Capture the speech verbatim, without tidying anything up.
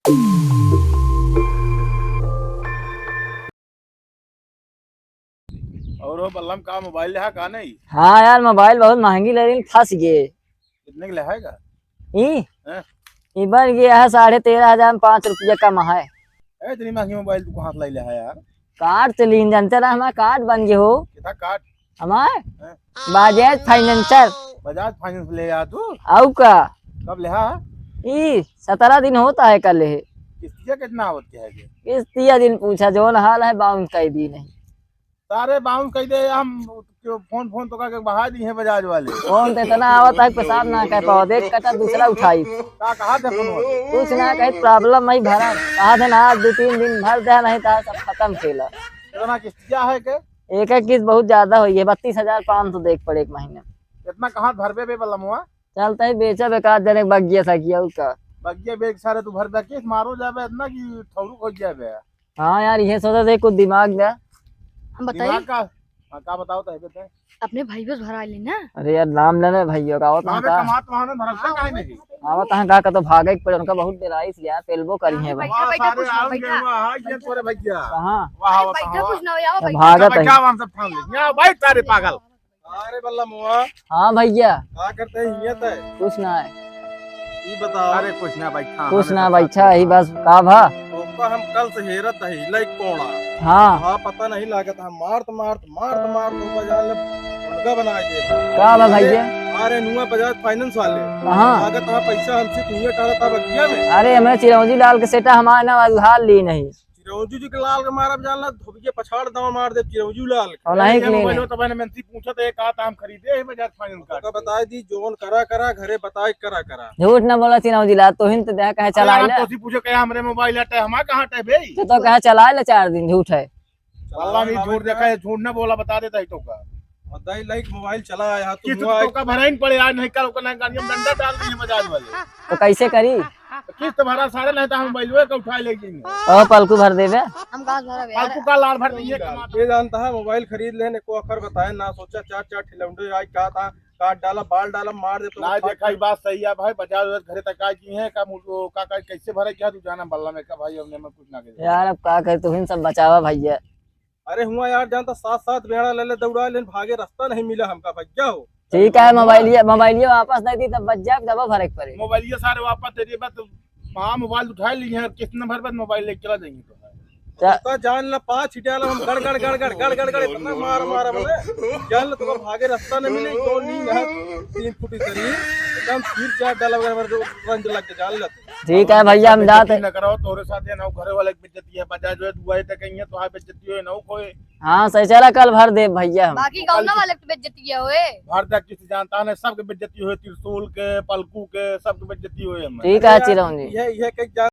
और हो बल्लम, का मोबाइल लेहा का नहीं? हाँ यार, मोबाइल बहुत महंगी ले रही, फंस गए। कितने के लेहा है का? ई? हैं? ई बन गया है साढ़े तेरह हजार में पाँच रुपया कम है। ए, इतनी महंगी मोबाइल तू कहाँ से ले लेहा यार? काट से लीन, जानते रहा हमारा कार्ड बन गया हो। कितना कार्ड? हमार? हैं? बजाज फाइनेंसर। बजाज फाइनेंस ले आ तू? आऊ का? कब लेहा? ई सत्रह दिन होता है कल है। किस्तिया कितना आवत के है के? किस्तिया दिन पूछा, जौन हाल है बाउंस कर दी नहीं। सारे बाउंस कर दे, हम फोन, फोन तो करके बहा दी है बजाज वाले। फोन तो इतना आवत है, पेशाब ना कर पाओ, देख कटा दूसरा उठाई। का कहा थे फोन? कुछ ना कहे, प्रॉब्लम नहीं भरा, कहा थे ना, आज दो तीन दिन भर दे, नहीं था सब खत्म खेला। कितना किस्तिया है के? एक एक किस्त बहुत ज्यादा हुई है, बत्तीस हजार पाँच सौ देख पड़े एक महीने में। इतना कहाँ भरबे बे बल्लमुआ? चलता ही बेचा बेकार जने बगिया सकिया का। बगिया बेच सारे तू भर दे, किस्त मारो जाबे इतना कि ठौरू खोज जाबे। हाँ यार, ये सोचा थे कुछ दिमाग दे। हम बताइए। दिमाग का? हाँ, का बताओ तो है बेटे? अपने भाइयों से भरा ली ना। अरे यार, नाम लेने भैया का, आवत कहाँ हैं पे का? कमात वहाँ में भरोसा काहे नहीं? आवत हैं का, का तो भागे के पड़े, उनका बहुत डेराइस यार, पेलबो करी है भाई। बैठा, वाह, बैठा, सारे कुछ ना, आम बैठा। गेहुआ, हाँ, ये तोरे भैया। कहाँ? वाह, अरे वाह, बैठा, वाह। कुछ ना हो, आओ, तो बैठा। भागत है। बैठा, हम सब ठान लेंगे। आओ, बैठ सारे पागल। अरे बल्ला मुआ। हाँ भैया। का करते हैं हियां तय? कुछ ना है। ई बताओ। अरे कुछ ना बैठा, कुछ हमें ना तो बैठा, ही बस का भा? ओका हम कल से हेरत है, लइक कोड़ा। हाँ। हाँ, पता नहीं लागत, हम मारत, मारत, मारत, मारत, ओका जान ले, मुर्गा बना दे। का भा अरे, भैया? अरे नुआ बजाज फाइनेंस वाले। हाँ। लागत है पैसा हमसे तुहिए टाला था बगिया में। अरे हमें चिरौंजी लाल के सेटा हमारे ना उधार ली नहीं। चिरौंजी जी के लाल के मारब जान ला, धोबिये पछाड़ दाव मार दे चिरौंजी लाल के। और नहीं अरे, के लिए मोबाइल नहीं। तो मैंने मेंसी पूछा था, एक आता हम खरीदे है बजाज फाइनेंस कार्ड तो से। बताए दी, जोन करा करा, घरे बताए करा करा। झूठ ना बोला चिरौंजी लाल, तोहिन तो देहा कहे अरे, चला हम ले। तोसी पूछे कहे हमरे मोबाइल हटे, हमार कहाँ हटे बे? तो, तो कहे चला ले चार दिन, झूठ है। बल्ला भी झूठ देखा है, झूठ ना बोला, बता देता है तो का। और दही लाइक मोबाइल चला आया, तू किस्त हुआ तो का भराई न पड़े, आज नहीं कल ओकर ना गाड़ी में डंडा डाल दिए बजाज वाले। तो कैसे करी? तो किस्त भरा सारे, नहीं तो हम बैलवे का उठा ले जाएंगे। ओ, पलकू भर देबे। हम गाँव भरा बे यार। पलकू का लाल भर दिए, कमाता। ये जानता है, मोबाइल खरीद लेने को अखर बताए ना, सोचा चार चार ठिलौंडे आई का था, काट डाला, बाल डाला, मार दे तो ना, देखा, ये बात सही है भाई, बजाज वाले घरे तक आ गई है, का मुझको, का, का, कैसे भरे, क्या तू जाना बल्ला में का भाई, हमने में कुछ ना करे। यार, अब का करे, तुहिन सब बचावा भैया। अरे हुआ यार, जानता सात सात बेड़ा ले ले दौड़ा लेन, भागे रास्ता नहीं मिला हमका भैया हो। ठीक है, मोबाइलिया, मोबाइलिया वापस दे दी तब बच जाए, दबा भरे के पड़े। मोबाइलिया सारे वापस दे दिए, बस हाँ, मोबाइल उठा ली है, किस्त न भर बाद मोबाइल लेके चला जाएंगे तो। चा- तो जान ला पाँच ही डाला हम गड़ गड़ गड़ गड़ गड़ गड़ गड़ इतना मार मार हमने, जान ला तो भागे रास्ता न मिले, दो नींद है, तीन फुटी शरीर, एकदम तीन चार डाला वगैरह रंज लग के जान ला। ठीक है भैया, हम जाते। न कराओ, तोरे साथ है ना, घरे वाले की बेइज्जती है, बजाज जो है, दुआई तक कहीं है, तो हाँ बेइज्जती हो ना कोई। हाँ, सही चला, कल भर दे भैया हम। बाकी गाँव वाले की बेइज्जती है ओए। भर दे, किसी जानता नहीं, सबके बेइज्जती हुए, त्रिशूल के, पलकू के, सबके बेइज्जती हुए हम। ठीक है, चिरौंजी। ये, ये कहीं जान